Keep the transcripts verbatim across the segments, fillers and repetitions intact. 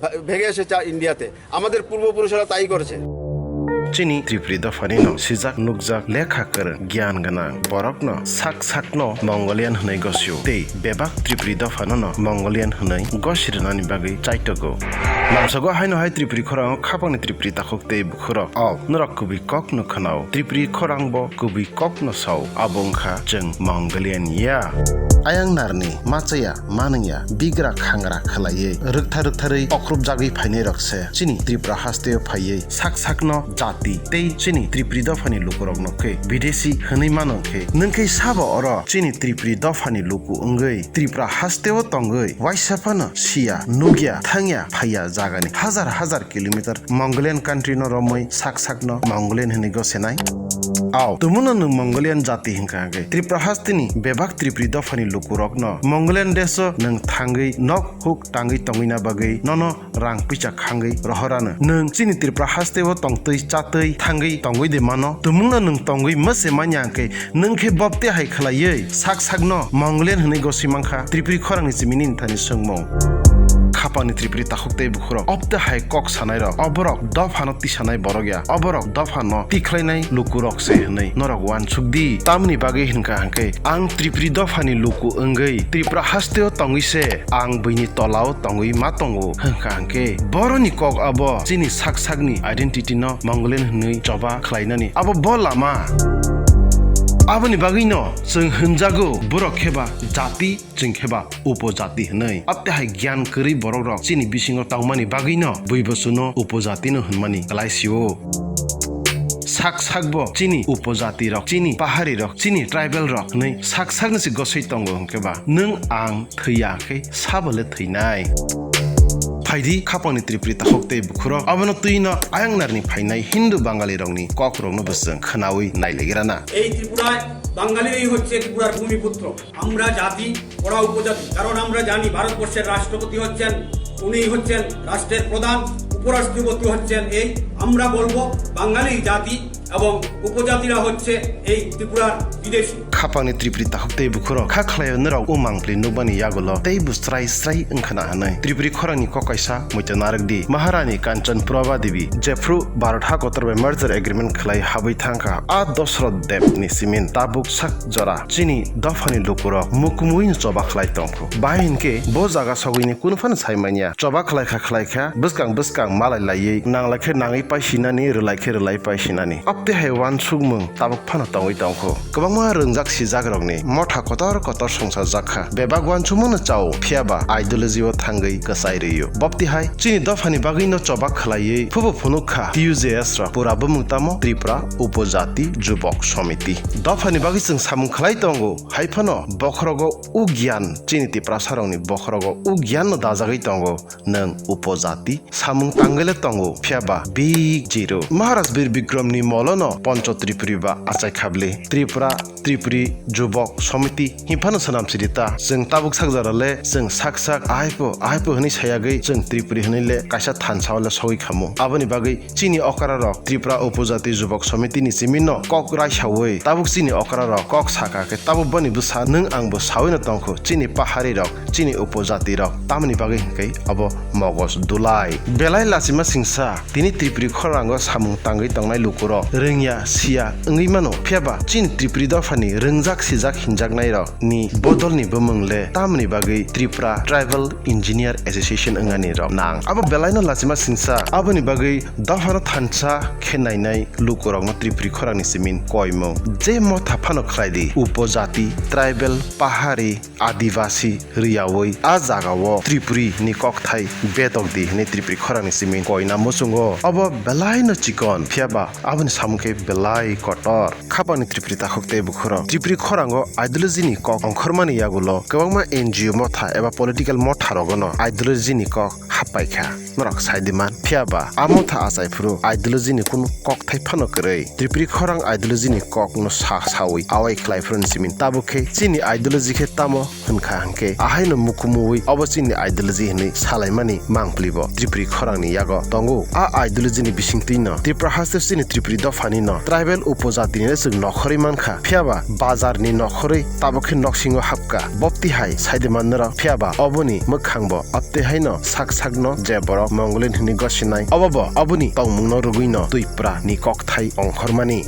ভে-, ভেগে এসেছে ইন্ডিয়াতে। আমাদের পূর্বপুরুষরা তাই করেছে। Chini Tripuri dophani no sijak nukjak lekha kwrwng giyan gwnang borok no sak sak no Mongolian hwnwi gosio tei bebak Tripuri dophano no Mongolian hwnwi gosi rwnani bagwi chaitogo. Lamsogo haino hai Tripuri khorang o khapangni Tripuri takhuk tei bukhurok o norok kubui kok no khwnao. Tripuri khorang bo kubui kok no sao, abo wngkha chwng Mongolian ya. Ayang narni machaya manwngya bigra khangra khwlaiwi rwktha rwktharwi okrupjagwi phainai rok se chini Tripura hasteo phaiwi sak sakno jati tei chini Tripuri dophani lukurokno khe bidesi hwnwi mano khe, nwng khe sabo oro chini Tripuri dophani luku wngwi Tripura hasteo tongwi waisa phano siya, nukya, thangya, phaiya jagani hajar hajar kilometer Mongolian country no romwi sak sakno Mongolian hwnwi gosenai? Ao, tumungno nwng Mongolian jati hwnkha hwnkhe Tripura hasteni bebak Tripuri dophani lukurokno Mongolian deso nwng thangwi nok huk tangwi tongwina bagwi nono rang puisa khangwi rohorano. Nwng chini Tripura hasteo tongtwi chatwi thangwi tongwi de mano? Tumungno nwng tongwi mwse manya hwnkhe nwng khe bopte hai khwlaiwi sak sakno Mongolian hwnwi goswi mankha Tripuri khorangni simi nini thani swngmung. Khapangni Tripuri takhuk tei bukhurok opte hai kok sanairok, oborok dophano tisanai borok ya, oborok dophano tikhlainai lukurok se hwnwi norok uansuk di. Tamni bagwi hwnkha hwnkhe ang Tripuri dophani luku wngwi Tripura hasteo tongwi se ang buini tolao tongwi ma tongo hwnkha hwnkhe boroni kok abo chini sak sakni identity no Mongolian hwnwi choba khlainani abo bo lama. Aboni bagwino chwng hwnjago borok kheba jati, chwng kheba upojati hwnwi. Apte hai giyan kwrwi borokrok chini bisingo tongmani bagwino buibosuno upojatino hwnmani kwlaisio. Sak sakbo chini upojatirok, chini paharirok, chini tribalrok hwnwi sak sakni se gosoi tongo hwnkhe ba nwng ang thwiya khe sabo le thwinai? Phaidi khapangni Tripuri takhuk tei bukhurok, abono twino ayang narni phainai Hindu Bangalirokni kokrokno bo chwng khwnawi nailegrana. এই ত্রিপুরায় বাঙালিরাই হচ্ছে ত্রিপুরার ভূমিপুত্র। আমরা জাতি, ওরা উপজাতি, কারণ আমরা জানি ভারতবর্ষের রাষ্ট্রপতি হচ্ছেন, উনি হচ্ছেন রাষ্ট্রের প্রধান, উপরাষ্ট্রপতি হচ্ছেন এই। আমরা বলবো বাঙালি জাতি এবং উপজাতিরা হচ্ছে এই ত্রিপুরার বিদেশি। Khapangni Tripuri takhuk tei bukhurok kha khlaio norok o mangpli nukmani yagulo tei bo srai srai wngkhana hwnwi Tripuri khorangni kok kaisa muitu narwk di. Maharani Kanchan Prabha Devi jephru Bharat ha kotor bai merger agreement khlai habwi thangkha a Dosroth Dev ni simin tabuk sak jora chini dophani lukurok mukumui no choba khlai tongkhu. Bahai hinkhe bo jaga sogwini kunu phano sai manya. Choba khlai kha khlai kha, bwskang bwskang malai laiwi, nang lai khe nangwi paisinani, rwlai khe rwlai paisinani. Apte hai uansukmung tabuk phano tongwi tongkhu. Kwbangma rwngjak sijakrokni motha kotor kotor songsajak kha. Bebak uansukmungno chao, phiya ba ideology o thangwi kwchai rwio. Bopti hai chini dophani bagwino choba khlaiwi phubo phunuk kha T U J S rok. Pura bumung tamo Tripura Upojati Jubok Somiti. Dophani bagwi chwng samung khlai tongo, hai phano bokhorogo o giyan, chini Tiprasarokni bokhorogo o giyanno dajagwi tongo, nwng upojati samung tangwi le tongo, phiya ba big zero. Maharaj Bir Bikramni molono Poncho Tripuri ba achai khabli, Tripura, Tripuri, Jubok, Somiti, hinphano swnam siri ta. Chwng tabuk sak jora le, chwng sak sak, ahai pho, ahai pho hwnwi sayagwi, chwng Tripuri hwnwi le kaisa thansa o le sogwi khamu. Aboni bagwi chini okra rok Tripura Upojati Jubok Somiti ni simi no kok raisawi tabuk chini okra rok kok saka khe tabuk boni bwsa nwng ang bo sawi no tongkhu chini pahari rok chini upojati rok tamoni bagwi hinkhe abo mogos dulai belai lachima singsa tini Tripuri khorang o samung tangwi tongnai lukurok rwngya siya wngwi mano phiya ba chini Tripuri dophani rwngjak sijak hinjaknai rok ni bodolni bumung le tamoni bagwi Tripura Tribal Engineer Association wngani rok nang. Abo belaino lachima singsa, aboni bagwi dophano thansa khe nainai lukurokno Tripuri khorangni simin koimung. Je motha phano khlai di, upojati, tribal, pahari, adivasi, riyawi a jagao Tripuri ni kokthai bedok di hwnwi Tripuri khorangni simin koina muchungo. Obo belaino chikon, phiya ba aboni samung khe belai kotor. Khapangni Tripuri takhuk tei bukhurok Tripuri khorango ideology ni kok ongkhormani yagulo kwbangma N G O motha eba political motha rogono ideology ni kok happai kha. Norok sai di man, phiya ba a motha achai phuru ideology ni kunu kok thai phano kwrwi. Tripuri khorang ideology ni kok no sa sawi awai khlai phuru ni simin tabuk khe chini ideology khe tamo hwnkha hwnkhe, ahaino mukumuwi obo chini ideology hwnwi salaimani mangpli bo Tripuri khorangni yago tongo. A ideology ni bisingtwi no Tripura haste chini Tripuri dophani no tribal upojati ni le chwng nokhorwi mankha. Phiya ba bazar ni nokhorwi tabuk khe noksingo hapkha. Bopti hai saide manwrok, phiyaba oboni mwkhangbo aptwi haino sak sakno je borok Mongolin hwnwi gosinai, obobo oboni tongmungno rwgwino twipra ni kokthai ongkhormani.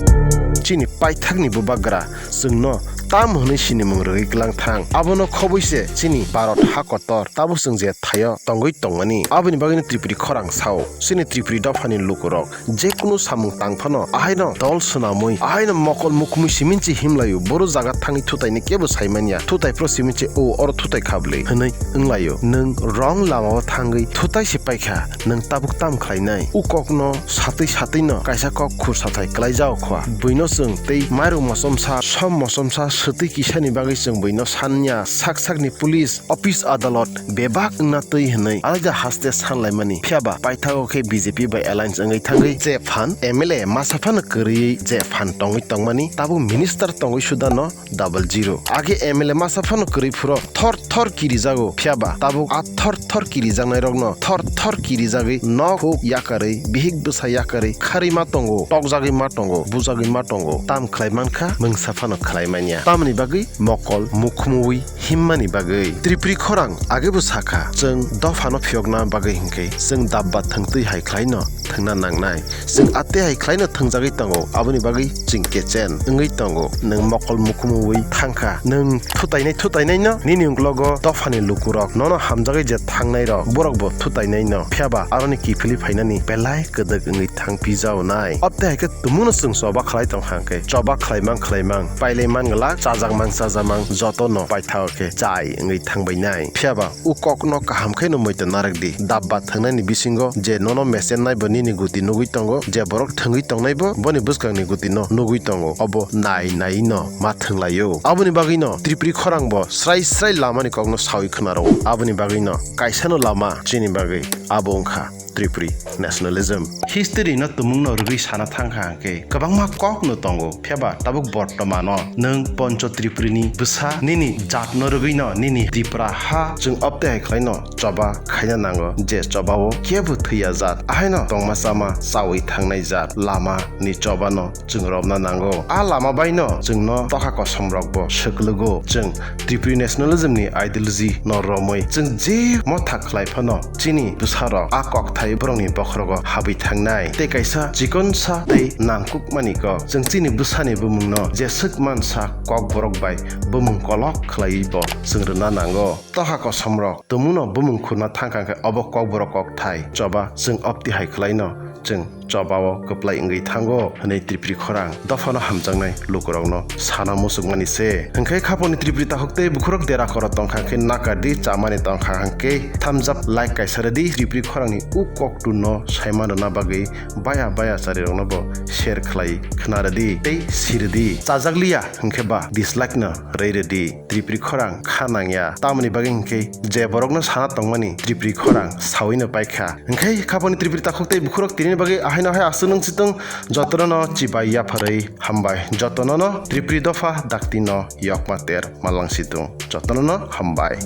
Chini paithakni bubagra chwngno tam hwnwi sinimung rwgwi kwlang thang. Abono khobwi se chini Bharat ha kotor tabuk chwng je thaio tongwi tongmani. Aboni bagwino Tripuri khorang sao, chini Tripuri dophani lukurok jekunu samung tang phano ahaino dol swnamwi, ahaino mokol mukhumwi siminchi himlaio, boro jaga thangwi thutaini kebo saimanya, thutai phro siminchi o oro thutai kha bwlwi hwnwi wnglaio. Nwng wrong lamao thangwi thutai se paikha, nwng tabuk tam khlainai? U kokno satwi satwino kaisa kok khur sathai kwlaijao khwa. Buino chwng tei mairum mosomsa, som mosomsa swtwi kisani bagwi chwng buino sanya. Sak sakni police, office, adalot bebak wngna twi hwnwi alaida haste sanlaimani. Phiyaba paithago khe B J P bai alliance wngwi thangwi je phan M L A masa phano kwrwi je phan tongwi tongmani, tabuk minister tongwi sudano double zero. Age M L A masa phano kwrwi phuro thor thor kirijago, phiyaba tabuk a thor thor kirijaknairokno thor thor kirijagwi nok huk yakarwi, bihik bwsa yakarwi kharwi ma tongo, tokjagwi ma tongo, bujagwi ma tongo. Tam khlai mankha, mungsa phano khlai manya. Tamoni bagwi mokol mukhumwi himmani bagwi. Tripuri khorang agebo sakha, chwng dophano phiyokna bagwi hinkhe chwng dabba thwngtwi hai khlaino thwngna nangnai. Chwng atwi hai khlaino thwngjagwi tongo, aboni bagwi chwng kechen wngwi tongo. Nwng mokol mukhumwi thangkha, nwng thutainai thutainaino nini uklogo dophani lukurok nono hamjagwi je thangnairok borokbo thutainaino, phiyaba aroni kiphilwi phainani belai kwdwk wngwi thangpijaonai. Obte hai khe tumungno chwng choba khlai tongkha hwnkhe, choba khlaimang khlaimang, pailai man glak, chajakmang chajakmang jotono paithago khe chai wngwi thangbainai. Phiyaba u kokno kaham khe no muitu narwk di. Dabba thwngnaini bisingo je nono mechennai bo nini guti nugwi tongo, je borok thwngwi tongnai bo boni bwskangni gutino nugwi tongo, obo nai naino ma thwnglaio. Aboni bagwino Tripuri khorang bo srai srai lamani kokno sawi khwnaro. Aboni bagwino kaisano lama chini bagwi abo wngkha Tripuri nationalism. History no tumung no rwgwi sana thangkha hwnkhe kwbangma kok no tongo, phiyaba tabuk bortomano nwng Poncho Tripuri ni bwsa, nini jat no rwgwi no nini Tripura ha chwng obte hai khlai no choba khaina nango, je choba o kebo thwiya jat, ahaino tongma chama chawi thangnai jat, lama ni choba no chwng romna nango. A lama bai no chwngno tokha kosom rok bo swklugo. Chwng Tripuri nationalism ni ideology no romwi chwng je motha khlai phano chini bwsarok a kokthai borokni bokhorogo habwi thangnai. Tei kaisa chikonsa tei nangkukmani kok, chwng chini bwsani bumungno jeswk mansa kokborok bai bumung kolok khlaiwi bo chwng rwna nango. Tokha kosomrok tumungno bumung khurna thangkha khe obo kokborok kokthai choba chwng obti hai khlaino chwng chobao kwplai wngwi thango hwnwi Tripuri khorang dophano hamjaknai lukurokno sana muchukmani se. Hwnkhe khaponi Tripuri takhuk tei bukhurok dera khoro tongkha khe nakardi, chamani tongkha hwnkhe thumbs up, like kaisa rwdi. Tripuri khorangni u koktwno saiman rwna bagwi baya baya charirokno bo share khlai khna rwdi tei si rwdi. Chajakliya hwnkhe ba dislike no rwi rwdi. Tripuri khorang kha nangya. Tamoni bagwi hwnkhe je borokno sana tongmani Tripuri khorang sawino paikha. Hwnkhe khaponi Tripuri takhuk tei bukhurok tinini bagwi ahaino hai aswk nung sitwng jotono no chibai yapharwi hambai. Jotono no Tripuri dopha dakti no yokma ter malang sitwng. Jotono no hambai.